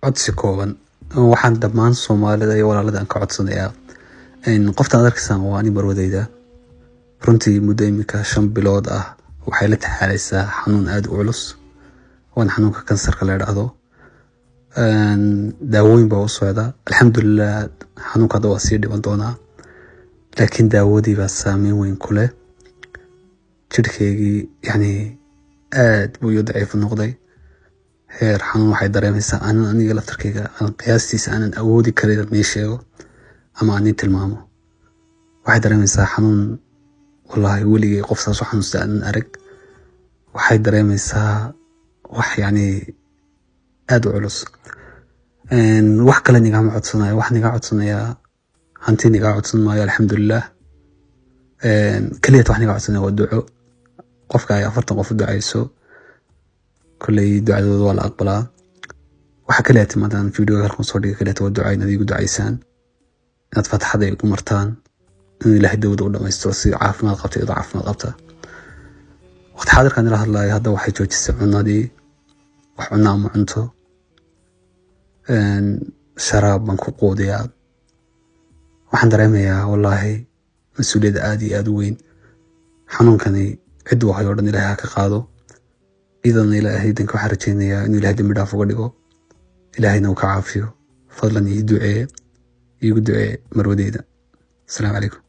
Codsi kooban waxaan dhammaan Soomaalida iyo walaalada aan ka codsanayaa. Qoftaan ad arkaysaan waa ani, marwadayda. Runtii muddo iminka 5 bilood ah waxay la taxaalaysaa xanuun aada u culus, waana xanuunka kansarka la idhaahdo. Daawooyin baa u socda, alxamdulilah. Xanuunka hadda waa sii dhiban doonaa, laakiin daawadii baa saameyn weyn ku leh jirhkeygii. Yani aad buu iyo daciif noqday, heer xanuun waxay dareemaysaa aanan aniga laftarkeyga aan qiyaastiisa aanan awoodi karin inaan nii sheego ama aan nii tilmaamo. Waxay dareemaysaa xanuun, wallaahi, weligay qof saas u xanuunsta aanan arag. Waxay dareemaysaa wax yacni aada u culus. Wax kale nigama codsanayo, wax niga codsanayaa hanti nigaa codsan maayo, alxamdulilah. Keliyat wax niga codsanaya waa duco. Qofka ay 40 qof u ducayso, kolley ducadooda waa la aqbalaa. Waxa kaliya timaadaan videoga halkan soo dhiga keliyata waa duca, inaad iigu ducaysaan, inaad faatixada igu martaan, inuu Ilaahay dawada u dhamaystiro si caafimaad qabta, iyadoo caafimaad qabta. Waqti xaadirkan ila hadlayo hadda waxay joojisay cunadii, wax cunaa ama cunto, sharaab baan ku quudiyaa. Waxaan dareemayaa, wallaahi, mas-uuliyadda aada iyo aada u weyn. Xanuunkani cidduu hayo o dhan Ilahay ha ka qaado. Iyadana Ilaahay danka waxaan rajeynayaa inuu Ilahay dembi dhaaf uga dhigo, Ilaahayna uu ka caafiyo. Fadlan ii ducee, iigu ducee marwadeyda. Asalaamu calaykum.